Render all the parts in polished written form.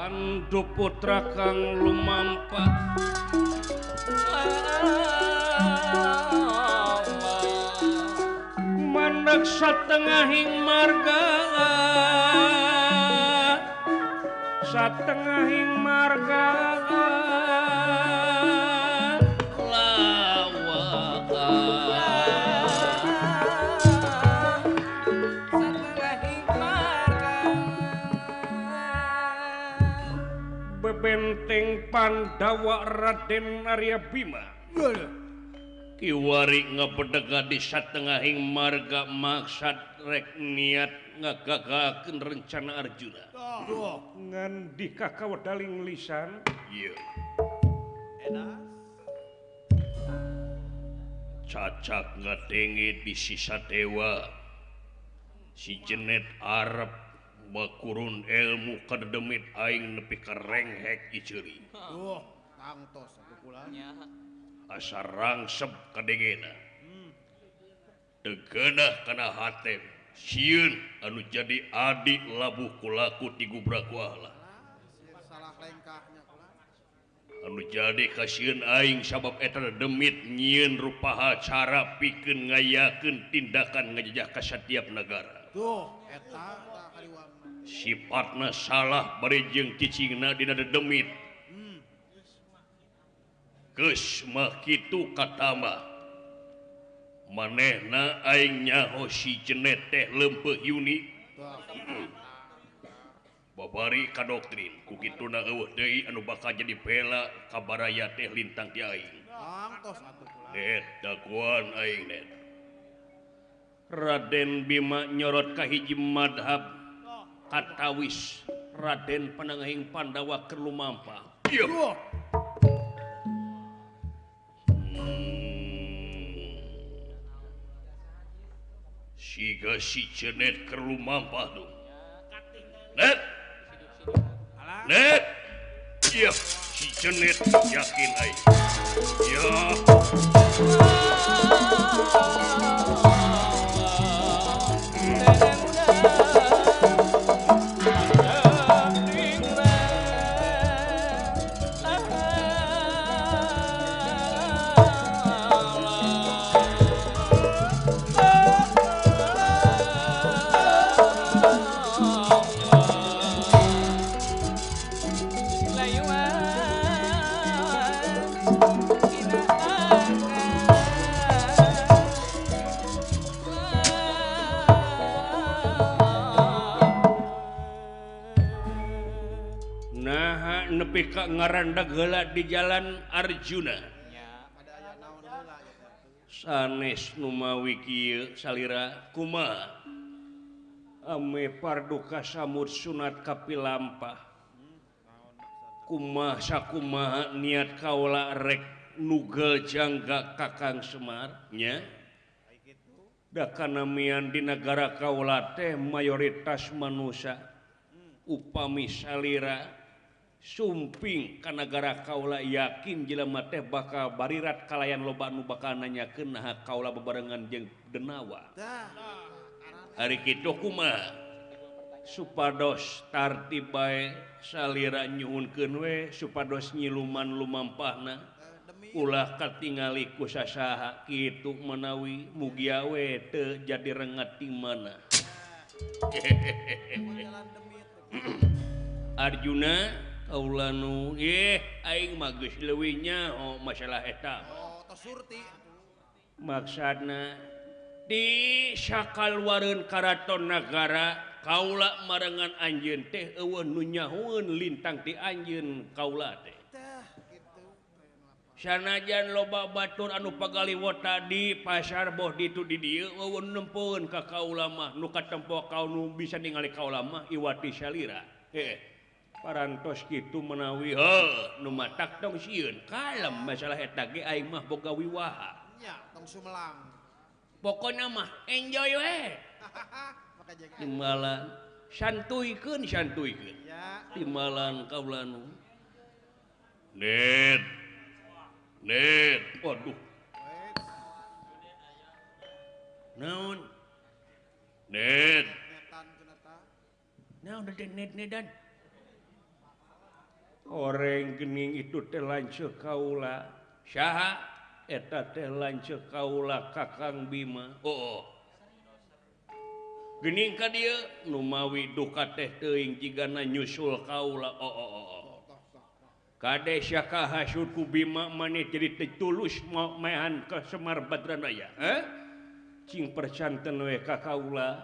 Pandu putra kang lumampah mandak satengahing marga satengahing marga benteng Pandawa Raden Arya Bima kiwari ngabedega di satengahing marga maksad rek niat ngagagakeun rencana Arjuna. Ngandika kawedaling lisan ieu cacak ngadenge di sisa dewa si Jenet arep bakurun ilmu kadedemit aing nepi ka renghek iceuri. Duh, tangtos atuh kula. Asa rangsep kadengena. Teu geunah kana hate sieun anu jadi adik labuh kulaku ti gubrak wahala. Salah lengkahnya kula. Anu jadi kasieun aing sabab eta dedemit nyieun rupaha cara pikeun ngayakeun tindakan ngajejah ka satiap nagara. Duh, eta sifatna salah bari jeung cicingna dina dedemit. Geus mah kitu katama manehna aing nyaho si Jenet teh leumpeuh Yuni. Babari ka doktrin ku kituna eueuh deui anu bakal jadi bela ka baraya teh lintang ti aing. Tangtos atuh kula. Net daguan aing net. Raden Bima nyorot ka hiji madhab katawis Raden Panangahing Pandawa keur lumampah. Ieu. Siga si Jenet keur lumampah tuh. Net. Net. Ieu si Jenet yakin aing. Ya. Ngarandag heula di jalan Arjuna. Sanes numawi kieu salira kumaha ame parduka samud sunat kapilampah kumaha sakumaha niat kaula rek nugel jangga Kakang Semar nya da kanamian di nagara kaula teh mayoritas manusia upami salira sumping ka nagara kaula yakin jelema teh bakal barirat kalayan loba nu bakal nanyakeun naha kaula bebarengan jeung denawa. Ari kitu kumaha supados tartib bae salira nyuhunkeun we supados nyiluman lumampahna ulah katingali ku sasaha kitu manawi mugia we teu jadi rengat ti mana. Arjuna kaula nu aing mah geus leuwih nyaho masalah eta. Maksudna di sakalwareun karaton nagara kaula marengan anjeun teh eueuh nu nyahoeun lintang ti anjeun kaula teh. Sanajan loba batur anu pagaliwot tadi pasar boh ditu di dieu eueuh nempoeun ka kaula mah nu katempo kau nu bisa ningali kaula mah iwati salira. Parantos kitu menawi heuh nu matak tong sieun kalem masalah eta ge aing mah boga wiwaha. Nya tong sumelang. Pokona mah enjoy we. Timbalan santuikeun santuikeun. Timbalan kaula nu. Net. Net. Waduh. Naon? Net. Naon teh net nedan? Horeng gening itu teh lanceuk kaula. Saha? Eta teh lanceuk kaula Kakang Bima. Oh. Gening ka dieu numawi duka teh teuing jigana nyusul kaula. Oh oh oh. Kade sia kahasut ku Bima maneh jadi teu tulus maehan ka Semar Badranaya. Eh? Cing percanten we ka kaula.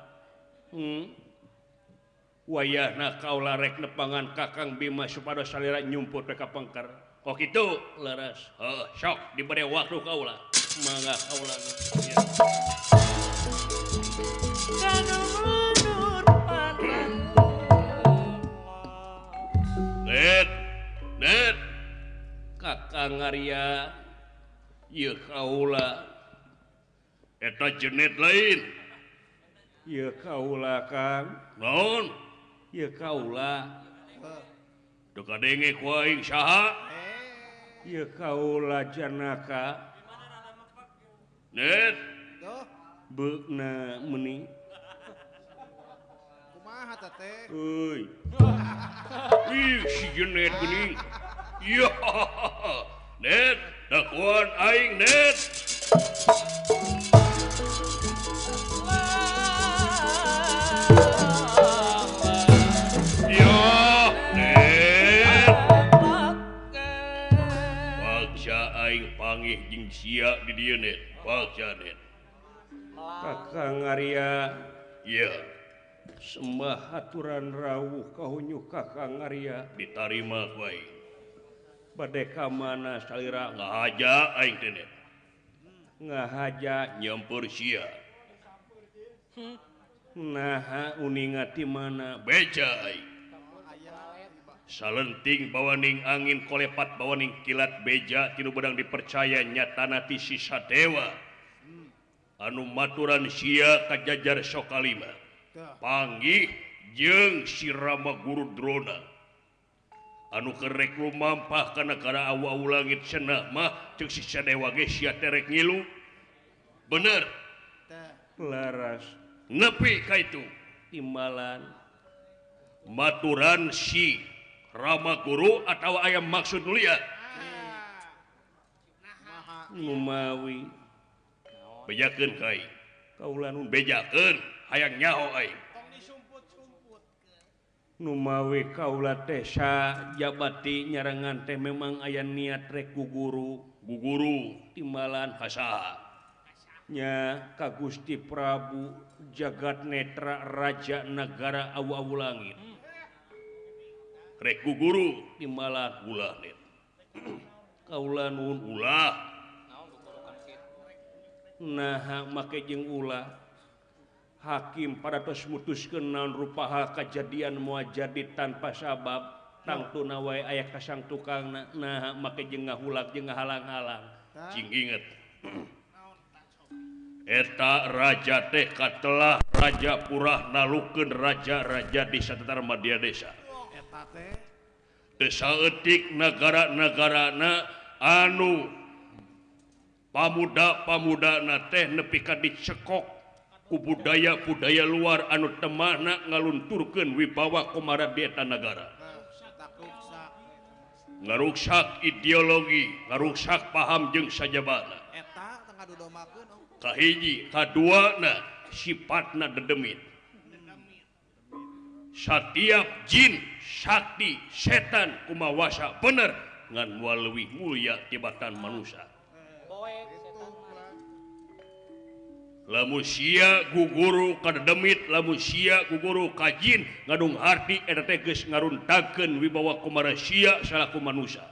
Wayahna kaula rek nepangan Kakang Bima supados salira nyumput ka pengker. Kok kitu leres. Heuh, sok dibere waktu kaula. Mangga kaula. Ya. Net, net. Kakang Arya ieu kaula. Eta jenet lain. Ieu kaula Kang. Naon? Ieu kaula. Teu kadenge ku aing saha? Ieu kaula Janaka. Net. Beukna meuni. Kumaha teh teh? Euy. Ih, si jenet geuning. Iya. Net, dakuan aing net. Panggih jeung sia di dieu net, paksa net. Kakang Arya, ieu sembah aturan rawuh kahunyu Kakang Arya ditarima ku aing. Bade ka mana salira ngahaja aing teh net. Ngahaja nyamper sia. Naha uninga ti mana beja aing. Salenting bawaning angin kolepat bawaning kilat beja tinu bedang dipercaya nyatana ti si Sadewa anu maturan sia kajajar Sokalima panggih jeung si Rama Guru Drona anu kerek lumampah kana negara awu-awu langit cenah mah ceuk si Sadewa ge sia terek ngilu bener laras nepi ka itu timbalan maturan si Rama Guru atau ayam maksud mulia numawi bejakeun ka aing kaula nun bejakeun hayang nyaho aing numawi kaula teh sajabati nyarengan teh memang aya niat rek guguru guguru timbalan hasaha nya ka Gusti Prabu Jagat Netra Raja Nagara Awu-awu Langit rek guguru timbalan ulah net kaula nuhun ulah naha make jeung ulah hakim paratos mutuskeun naon rupa hal kajadian moal jadi tanpa sabab tangtuna wae aya kasang tukangna naha make jeung ngahulak jeung ngahalang-halang cing inget eta raja teh katelah raja purah nalukeun raja-raja di satetar madya desa. Desa etik negara-negarana anu pamuda-pamudana teh nepi ka dicekok ku budaya-budaya luar anu temahna ngalunturkeun wibawa kumara di eta nagara. Ngaruksak ideologi, ngaruksak paham jeung sajabana. Kahiji, kaduana sifatna dedemit. Setiap jin, sakti, setan kumawasa bener ngan moal leuwih mulia tibatan manusia. Lamun sia guguru ka dedemit, lamun sia guguru ka jin, ngadung harti eta teh geus ngaruntakeun wibawa kumara sia salaku manusia.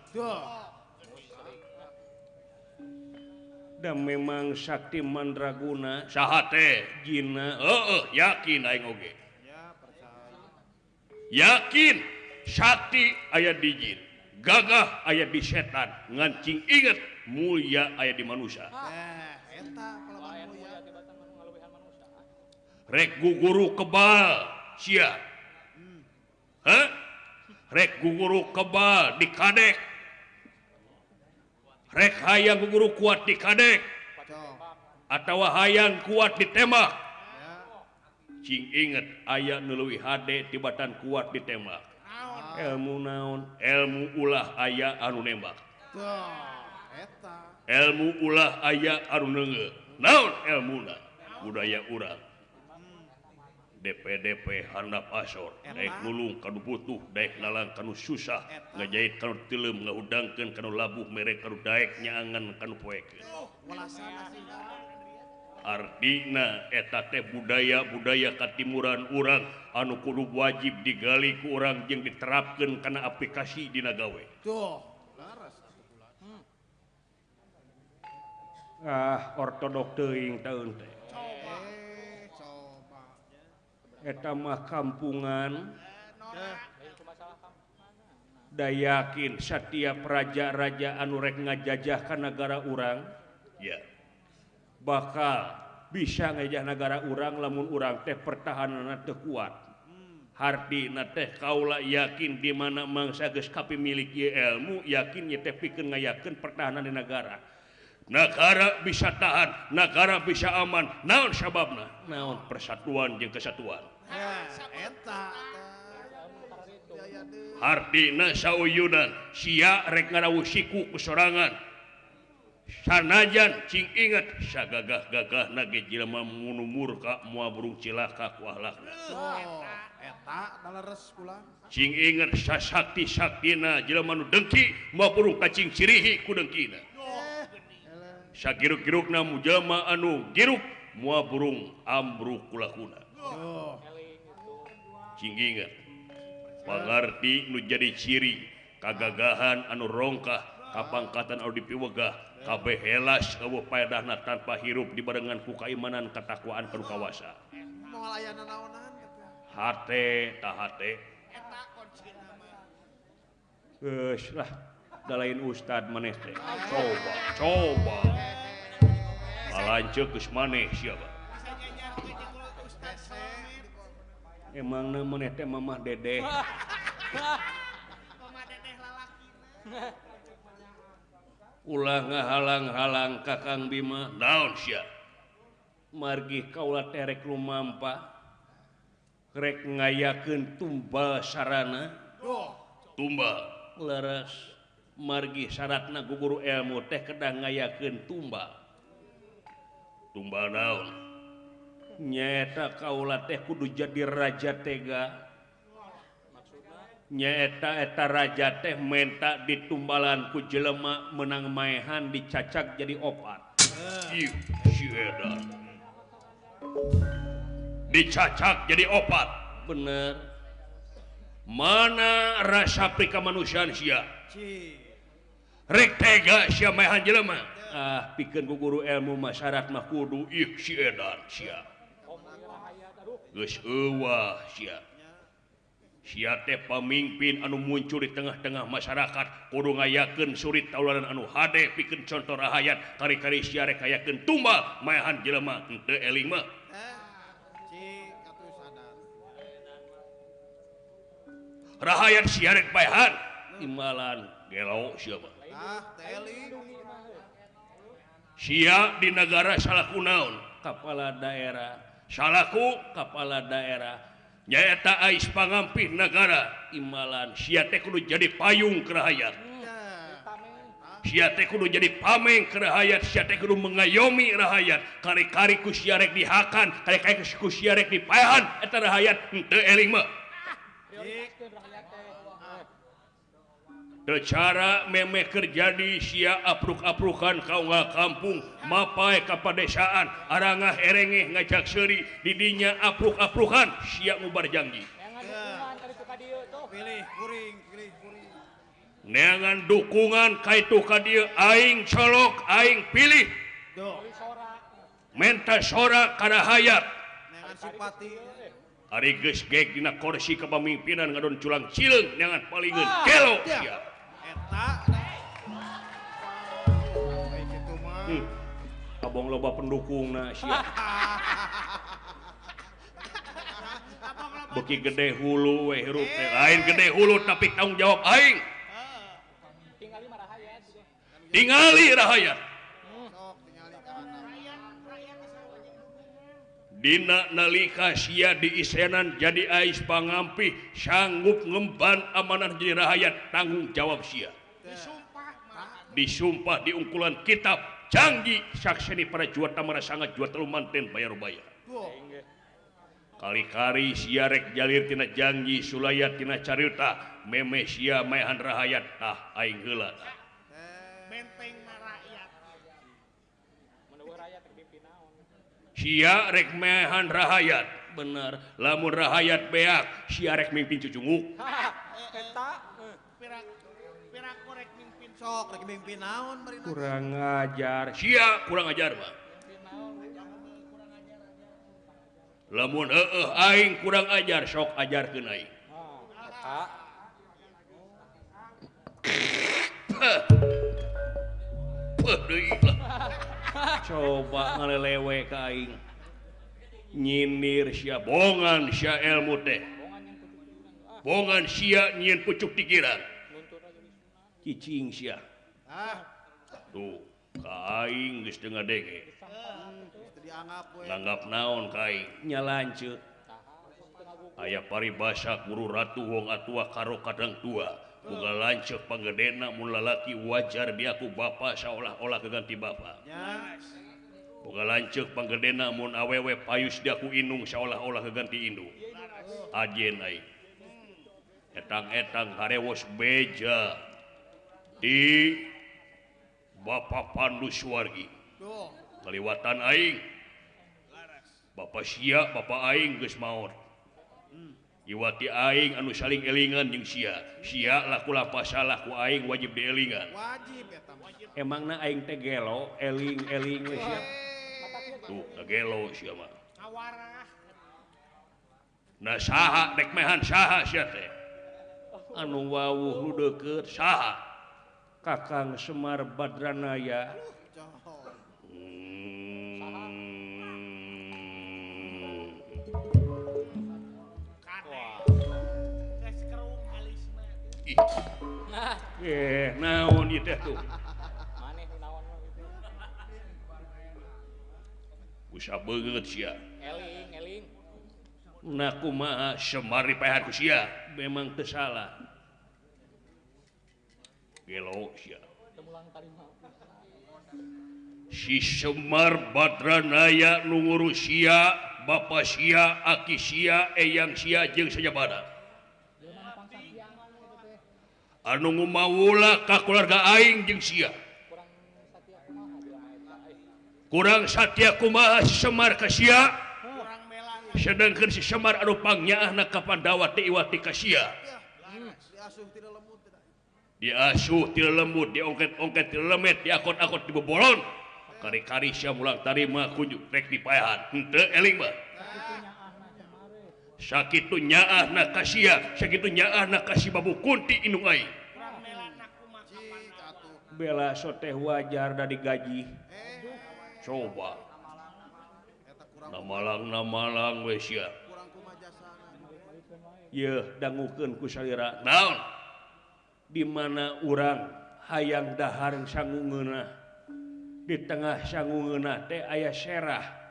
Da memang sakti mandraguna saha teh jinna, heueuh yakin aing oge. Yakin sakti aya di jin, gagah aya di setan, ngan cing inget mulia aya di manusia. Rek guguru kebal sia. Hah? Rek guguru kebal dikadek. Rek hayang guguru kuat dikadek. Atawa hayang kuat ditembak. Cing inget aya nu leuwih hade tibatan kuat ditembak. Ilmu naon? Ilmu ulah aya anu nembak. Eta. Ilmu ulah aya anu neungeut. Naon ilmuna? Budaya urang. DPDP handap asor, daek nulung kanu butuh, daek nalang kanu susah, ngajait kanu tilem, ngahudangkeun kanu labuh, mere kanu daek, nyaangan kanu poekeun. Artina eta teh budaya-budaya katimuran urang anu kudu wajib digali ku urang jeung diterapkeun kana aplikasi dina gawe. Ah, ortodok teuing taeun teh. Eta mah kampungan da yakin setiap raja-raja anu rek ngajajah ka nagara urang ya bakal bisa ngajah nagara urang lamun urang teh pertahananna teu kuat. Hartina teh kaula yakin di mana mangsa geus kapimilik ieu ilmu yakin ieu teh pikeun ngayakeun pertahanan di nagara. Nagara bisa tahan, nagara bisa aman. Naon sababna? Naon persatuan jeung kesatuan. Eta. Hartina sauyunan sia rek ngarawuh siku ku sorangan. Sanajan cing inget sagagah-gagahna ge jelema munu murka moal burung cilaka ku ahlakna. Eta leres kula. Cing inget sasakti-saktina jelema nu dengki moal burung kacing cirihi ku dengkina. Sagiruk-girukna jelema anu giruk moal burung ambruk kulakuna. Cing inget pangarti nu jadi ciri kagagahan anu rongkah kapangkatan anu dipiwegah kabeh helas eueuh paedahna tanpa hirup dibarengan ku kaimanan katakwaan kanu kawasa. Moal aya nanaonan hate ta hate eta kuncina mah. Geus lah da lain ustad maneh teh. Coba, coba. Lanceuk geus maneh sia ba. Emangna maneh teh mamah dedeh. Mamah dedeh lalakina. Ulah ngahalang-halang Kakang Bima. Naon sia? Margi kaula teh rek lumampa. Rek ngayakeun tumbal sarana. Tumbal leres. Margi syaratna guru ilmu teh kedah ngayakeun tumbal. Tumbal naon? Nyaeta kaula teh kudu jadi raja tega. Nyaeta eta raja teh menta ditumbalan ku jelema menang maehan dicacak jadi opat. Ieu si edan. Dicacak jadi opat. Bener. Mana rasa prikamanusiaan sia? Rek tega sia maehan jelema. Ah, pikeun ku guru ilmu mah syarat mah kudu ih si edan sia. Geus euwah sia. Sia teh pamimpin anu muncul di tengah-tengah masyarakat kudu ngayakeun surit tauladan anu hade pikeun contoh rahayat kari-kari sia rek ngayakeun tumbal maehan jelema henteu eling mah. Rahayat sia rek maehan imbalan gelo sia mah. Sia di negara salaku naon? Kepala daerah. Salaku kepala daerah. Nyaeta ais pangampih negara imbalan sia teh kudu jadi payung ke rahayat. Sia teh kudu jadi pameng ke rahayat, sia teh kudu mengayomi rahayat. Kari-kari ku sia rek dihakan, kari-kari ku sia rek dipaehan eta rahayat henteu eling mah. Cara memeh kerjadi sia apruk-aprukan kaunggal kampung mapai ka padesaan arangah erengeh ngajak seuri didinya apruk-aprukan sia ngubar janji. Neangan dukungan kaitu ka dieu aing colok aing pilih. Menta sora kana hayat. Ari geus geg dina kursi kepemimpinan ngadon culang cileung neangan palingeun gelo sia. Abong loba pendukungna sia. Beuki gede hulu we hirup teh. Lain gede hulu tapi tanggung jawab aing. Tingali rahayat. Dina nalika sia diisenan jadi ais pangampih sanggup ngemban amanah jadi rahayat tanggung jawab sia. Disumpah diungkulan kitab janji sakseni para juata marasanga juata lumanten bayar bayar. Kali-kali sia rek jalir tina janji sulaya tina carita meme sia maehan rahayat tah aing heula tah. Benteng rakyat. Sia rek mehan rahayat bener lamun rahayat beak sia rek mimpin cucunguk eta pira korek mimpin sok rek mimpin naon marina kurang ajar sia kurang ajar mah lamun heueuh aing kurang ajar sok ajarkeun aing eta deui lah. Coba ngalelewe ka aing nyindir sia bongan sia ilmu teh bongan sia nyieun pucuk pikiran cicing sia tuh ka aing geus teu ngadenge nganggap naon ka aing nya lanceuk aya paribasa guru ratu wong atua karo kadang tua boga lanceuk panggedena mun lalaki wajar diaku bapa saolah-olah keganti bapa. Boga lanceuk panggedena mun awewe payus diaku indung saolah-olah keganti indung. Ajen aing. Etang-etang harewos beja di Bapak Pandu Suwargi. Kaliwatan aing. Bapa sia, bapa aing geus maot. Iwati aing anu saling elingan jeung sia. Sia laku lapah salah ku aing wajib dielingan. Wajib eta. Emangna aing teh gelo eling-eling we sia. Tuh, gelo sia mah. Ngawarah. Nah saha rek mehan saha sia teh? Anu wawuh nu deukeut saha? Kakang Semar Badranaya. Naon ieu teh tuh? Maneh nu naon mah kitu. Usa beungeut sia. Eling, eling. Nah kumaha Semar dipaehan ku sia? Memang teu salah. Gelo sia. Si Semar Badranaya nu ngurus sia, bapa sia, aki sia, eyang sia jeung sajabana. Anu ngumawula ka keluarga aing jeung sia. Kurang satya kumaha si Semar ka sia? Sedangkan si Semar anu pangnyaahna ka Pandawa teh iwati ka sia. Diasuh ti lembut, diongket-ongket ti lemet, diakot-akot di bebolon. Kari-kari sia mulang tarima kunjuk rek dipaehan. Henteu eling mah. Sakitu nyaahna ka sia, sakitu nyaahna ka si Babu Kunti indung aing. Bela soteh wajar da digaji. Coba. Namalang-namalang we sia. Yeuh dangukeun ku salira. Naon? Di mana urang hayang dahar sangungeunah. Di tengah sangungeunah teh aya serah.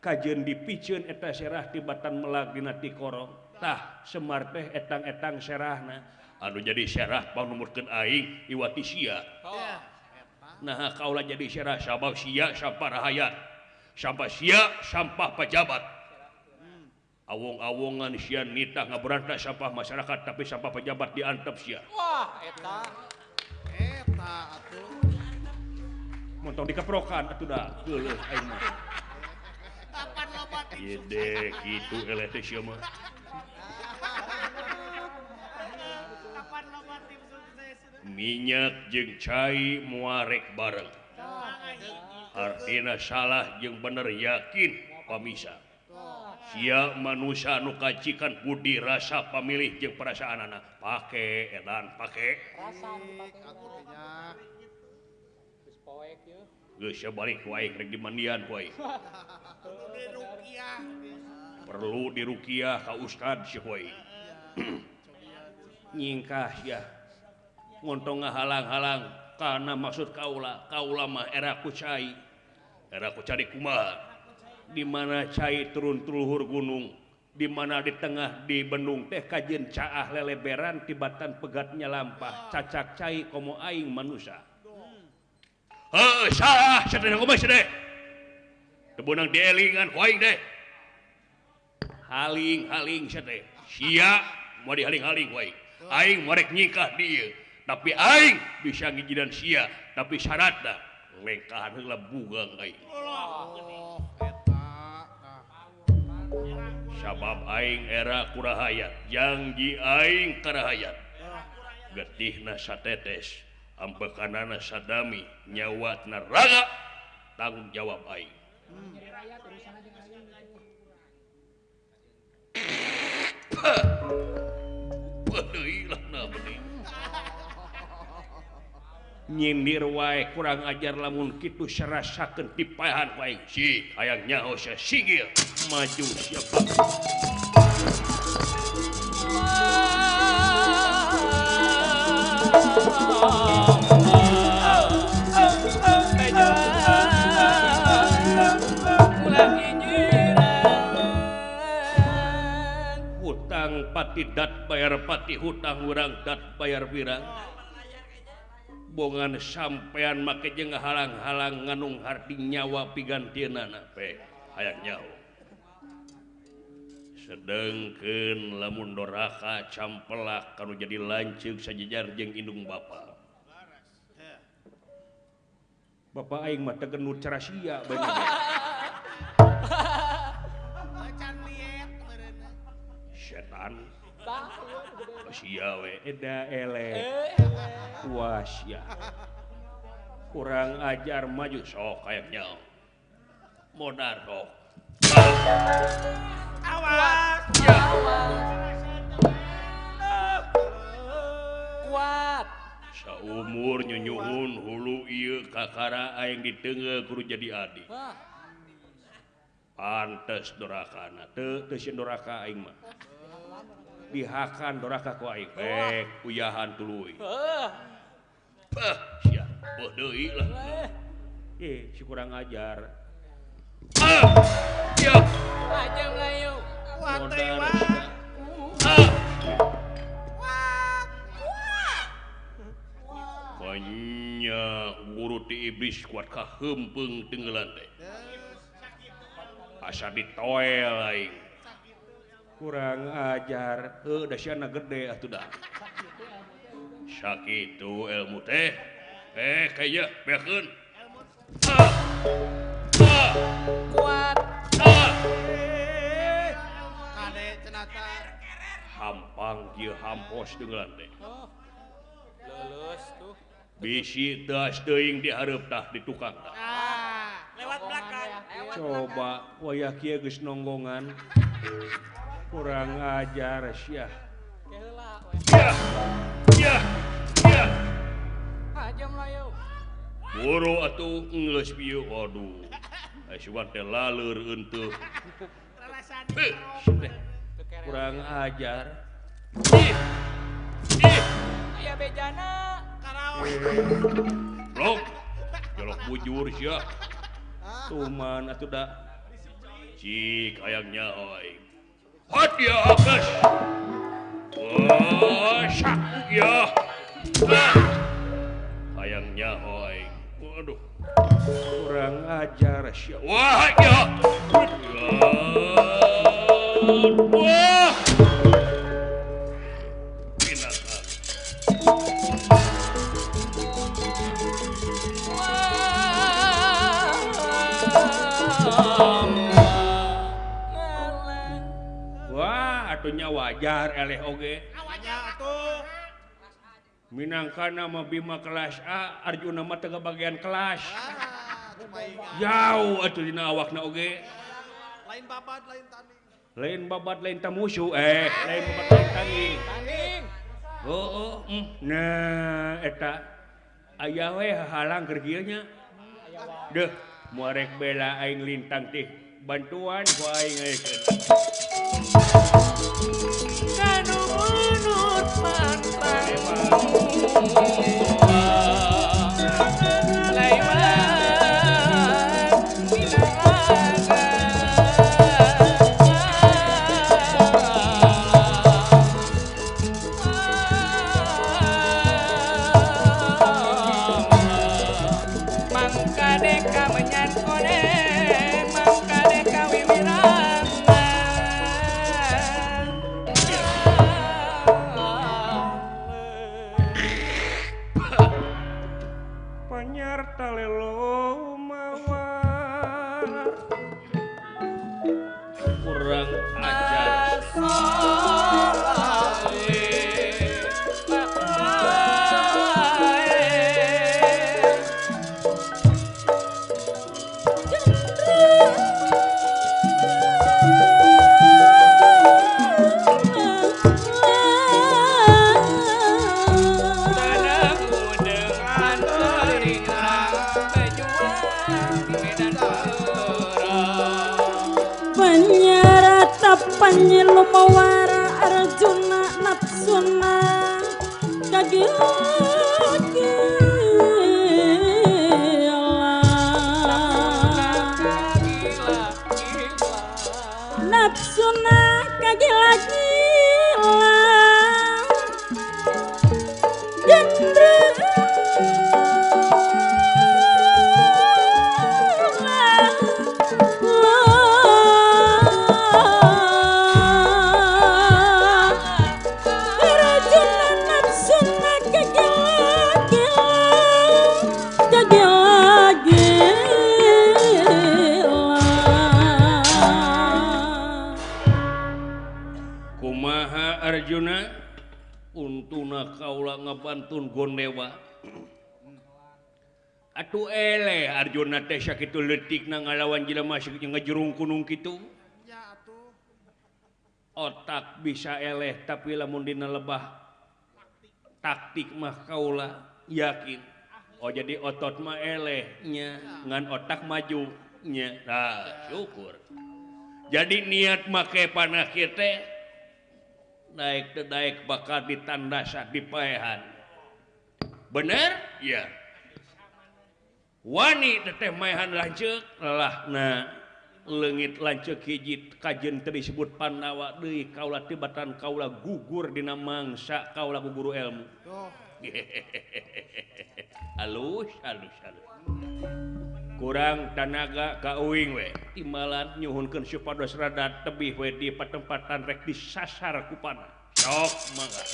Kajeun dipiceun eta serah tibatan melag dina tikorong. Tah Semar teh etang-etang serahna. Anu jadi serah panumurkeun aing iwati sia. Nah kaula jadi serah sabab sia sampah rahayat. Sampah sia sampah pejabat. Awong-awongan sia nitah ngaberantas sampah masyarakat tapi sampah pejabat diantep sia. Wah eta. Eta atuh. Montong dikeprokan atuh da geuleuh aing mah. Gede gitu eleh teh sia mah. Minyak jeung cai moal rek bareng. Artina salah jeung bener yakin pamisa. Sia manusia nu kacikan budi rasa pamilih jeung perasaanana. Pake edan pake. Geus sia balik ku aing rek dimandian ku aing. Perlu diruqyah ka ustad si ku aing. Nyingkah sia. Ngontong ngahalang-halang kana maksud kaula, kaula mah era ku cai. Era ku cari kumaha. Di mana cai turun tuluhur gunung, di mana di tengah di bendung teh kajen caah leleberan tibatan pegatnya lampah cacak cai komo aing manusia. Heuh salah sadaya kumaha sadaya. Teu beunang dielingan ku aing deh. Haling-haling sadaya. Sia moal dihaling-haling ku aing. Aing moal rek nyikah dieu, tapi aing bisa ngijinan sia, tapi syaratna lengkahan heula bugang aing. Oh, eta. Sabab aing era kurahayat, janji aing karahayat. Getihna satetes, ampekanana sadami, nyawatna raga, tanggung jawab aing. Nyindir wae kurang ajar lamun kitu serasakeun pipaehan ku aing. Si hayang nyaho sia sigil maju siapa. Hutang pati dat bayar pati hutang urang dat bayar wirang. Bongan sampean make jeung halang-halang nganung harti nyawa pigantieunana pe hayang nyaho. Sedengkeun lamun doraka campelak kanu jadi lanceuk sajejar jeung indung bapa. Bapa aing mah teu genut cara sia bae. Setan. Sia we eda eleh. Wasya. Kurang ajar maju sok hayang nyaho. Modar sok. Awas. Ya. Kuat. Saumur nyunyuhun hulu ieu kakara aing diteunggeul kudu jadi adik. Pantes dorakana teu teu sieun doraka aing mah. Dihakan doraka ku aing. Pek uyahan tuluy. Peh sia, beuh deui lah. Eh, si kurang ajar. Ah! Ya. Aja Melayu. Kuat teh Banyak guru ti iblis kuat kaheumpeng tenggelan teh. Asa ditoel aing. Kurang ajar. Heuh da siana gede atuh da. Sakitu ilmu teh. Eh kaya beakeun. Kuat. Kade cenata. Hampang ieu hampos tenggelan teh. Lulus tuh. Bisi tas teuing di hareup tah di tukang tah. Lewat belakang. Coba wayah kieu geus nonggongan. Kurang ajar sia. Ya. Ya. Ya. Aja Melayu. Buru atuh geus bieu waduh. Ai sugan teh laleur eunteuk. Kurang ajar. Ih. Ih. Aya bejana. Blok. Jolok bujur sia. Tuman atuh da. Cik hayang nyaho aing. Hot ya akas. Oh, sak ya. Hayang nyaho aing. Waduh. Kurang ajar sia. Wah ya. Wah. Pinakan. Wah, atunya wajar eleh oge. Atuh. Minangka nama Bima kelas A, Arjuna mah teu bagian kelas. Jauh atuh dina awakna oge. Lain babad lain tanding. Lain babad lain tamusuh, lain babad lain tanding. Tanding. Heeh, nah eta aya we halang keur kieu nya. Deuh, moal rek bela aing lintang teh bantuan ku aing ayeuna. Kanu menurut mantra lewat minaraga. Panji lumawara Arjuna nafsuna kagila nafsuna kagila-gila Arjuna untuna kaula ngabantun Gondewa atuh eleh Arjuna teh sakitu leutikna ngalawan jelema sakitu ngejurung kunung kitu otak bisa eleh tapi lamun dina lebah taktik mah kaula yakin. Oh jadi otot mah eleh nya ngan otak maju nya. Nah syukur. Jadi niat make panah kieu teh naik teu daek bakal ditandasa dipaehan. Bener? Ya. Wani teteh maehan lanceuk lalahna leungit lanceuk hiji kajen teu disebut Pandawa deui kaula tibatan kaula gugur dina mangsa kaula ku guru ilmu. Halus halus halus. Kurang tanaga ka uing we timbalan nyuhunkeun supados rada tebih we di patempatan rek disasar ku panah. Sok mangga.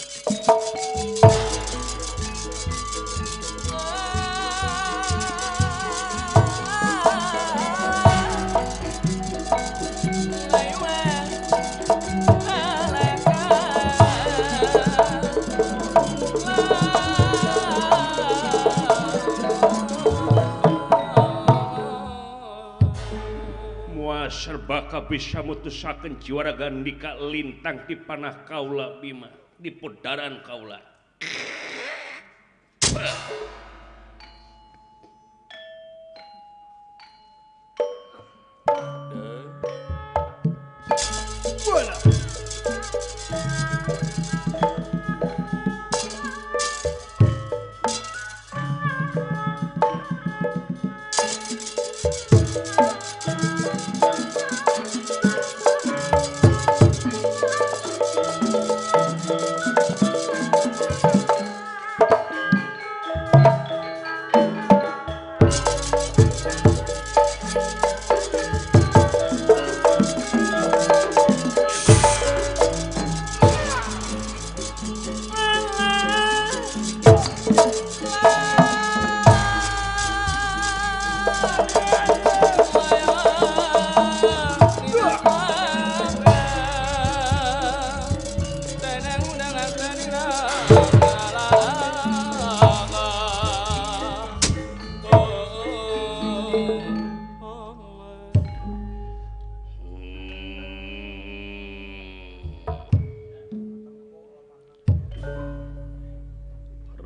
Serbaka bisa mutusakeun jiwa raga ndika lintang di panah kaula Bima di podaran kaula.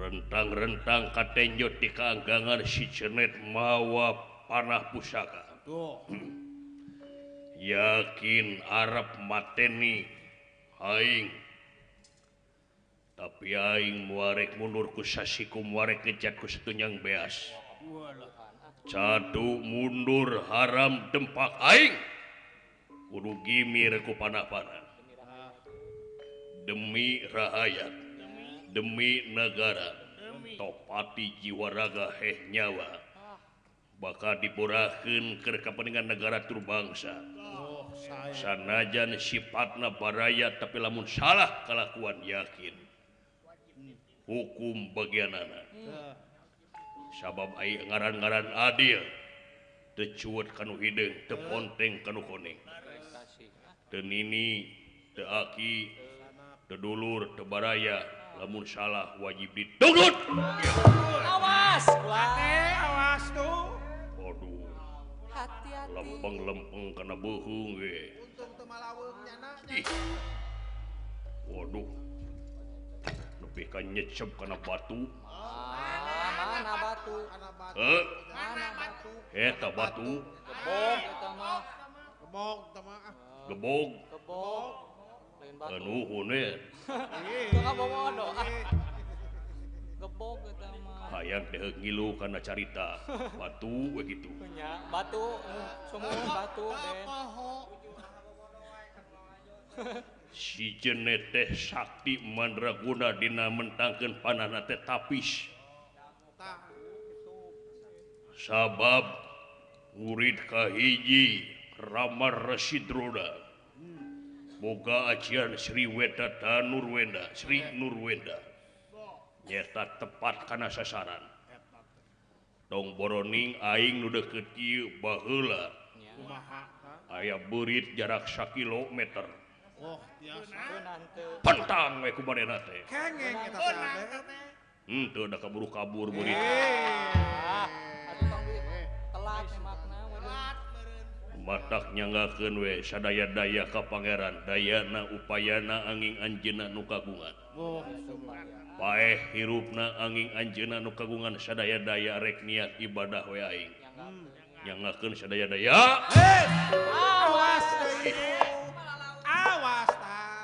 Rentang-rentang katenjot di kaanggangan si Cenet mawa panah pusaka. Yakin Arab mateni aing. Tapi aing muarek mundur ku sasiku muarek ngejat ku setunyang beas. Cadu mundur haram dempak aing. Kudu gimir ku panah-panah. Demi rahayat, demi negara, topati jiwa raga heh nyawa bakal diborahkeun keur kapentingan negara tur bangsa. Sanajan sifatna baraya tapi lamun salah kalakuan yakin hukum bagianana. Sabab ai ngaran-ngaran adil teu cuet kanu hideung, teu ponteng kanu koneng, teu nini, teu aki, teu dulur, teu baraya, lamun salah wajib dituntut. Awas, awas tuh. Aduh. Hati-hati. Lempeng-lempeng kana beuheung ge. Untung teu malaweung nyana. Waduh. Nepi ka nyecep kana batu. Mana batu? Heuh. Mana batu? Eta batu. Gebog eta mah. Gebog eta mah. Gebog. Gebog. Nuhun we. Teu kabobodo. Gebog eta mah. Hayang deheuk ngilu kana carita batu we kitu. Nya, batu, sumuhun batu Den. Si jene teh sakti mandraguna dina mentangkeun panahna teh tapis. Sabab murid kahiji Rama Resi Drona boga ajian Sri Wedata Nurwenda, Sri Nurwenda nyata tepat kana sasaran. Tong boroning aing nu deukeut ieu baheula aya beurit jarak sakilometer. Oh, tiasa. Pentang we ku manehna teh. Kengeng eta teh. Henteu da kaburu kabur beurit. Atuh tong telat makna matak nyanggakeun we sadaya-daya ka pangeran, dayana upayana anging anjeunna nu kagungan. Paeh hirupna anging anjeunna nu kagungan sadaya-daya rek niat ibadah we aing. Nyanggakeun sadaya-daya. Awas deui. Awas tah.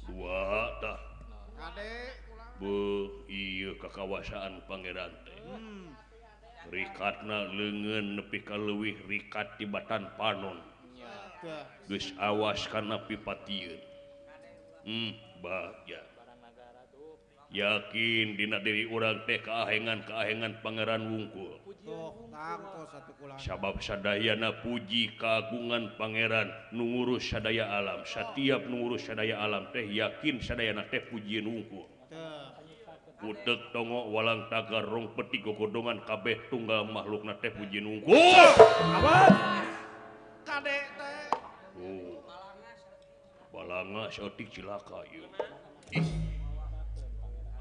Dua tah. Kade ulah. Beuh ieu kakawasaan pangeran teh. Rikatna leungeun nepi ka leuwih rikat tibatan panon. Geus awas kana pipatieun. Bagja. Yakin dina diri urang teh kaahengan-kaahengan pangeran wungkul. Sabab sadayana puji kagungan pangeran nu ngurus sadaya alam. Satiap nu ngurus sadaya alam teh yakin sadayana teh pujieun wungkul. Utek tongo walang tagar rong peti gogodongan kabeh tunggal makhlukna teh pujieun wungkul. Awas. Kade teh. Oh. Balanga saeutik cilaka ieu.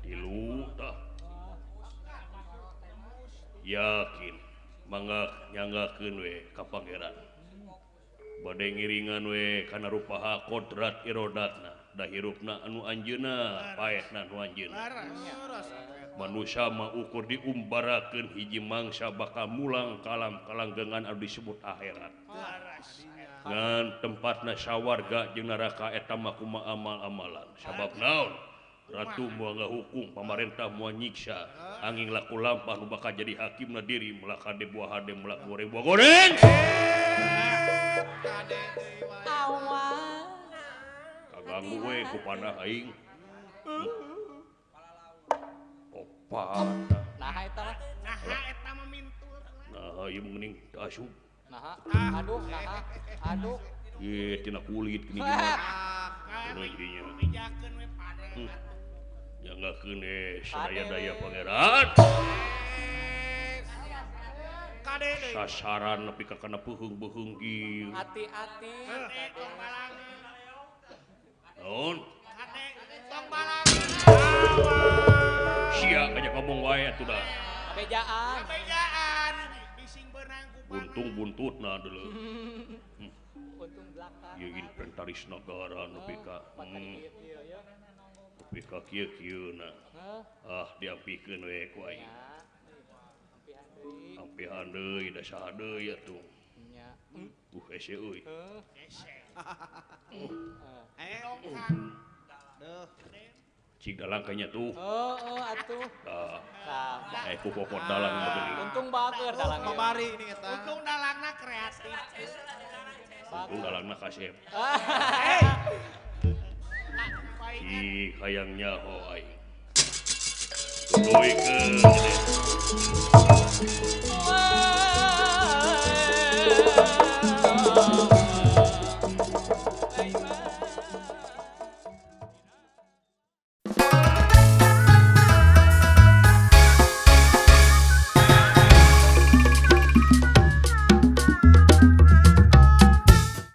Tilu tah. Yakin mangga nyanggakeun we ka pangeran. Bade ngiringan we kana rupaha kodrat irodatna. Da hirupna anu anjeunna, paehna anu anjeunna. Manusia mah ukur diumbarakeun hiji mangsa bakal mulang kalam kalanggengan anu disebut akhirat. Ngan tempatna sawarga jeung neraka eta mah kumaha amal-amalan. Sabab naon? Ratu moal ngahukum, pamarentah moal nyiksa, angin laku lampah nu bakal jadi hakimna diri melak hade buah hade melak goreng buah goreng. Kaganggu we ku panah aing. Opat. Naha eta mah? Naha eta mah mintul. Naha ieu meuning asup. Naha. Aduh, naha. Aduh. Ye tina kulit gini gini. Kuno jadinya. Mijakeun we pade atuh. Nyanggakeun we sadaya-daya pangeran. Kade deui. Sasaran nepi ka kana peuheung-beuheung kieu. Hati-hati. Tong balangeun. Naon? Kade tong balangeun. Sia aja ngomong wae atuh dah. Bejaan. Bejaan. Bising beunang ku panah. Untung buntutna deuleu. Untung belakang. Ieu inventaris negara nepi ka nepi ka kieu-kieuna. Ah diampikeun we ku aing. Ampihan deui da saha deui atuh. Nya. Hese euy. Hese. Duh. Cik dalang kayaknya tuh. Heeh atuh. Tah. Tah. Ku kokot dalang begini. Untung bager dalang. Babari ini eta. Untung dalangna kreatif. Untung dalangna kasep. Ih, hayang nyaho aing. Tuluikeun.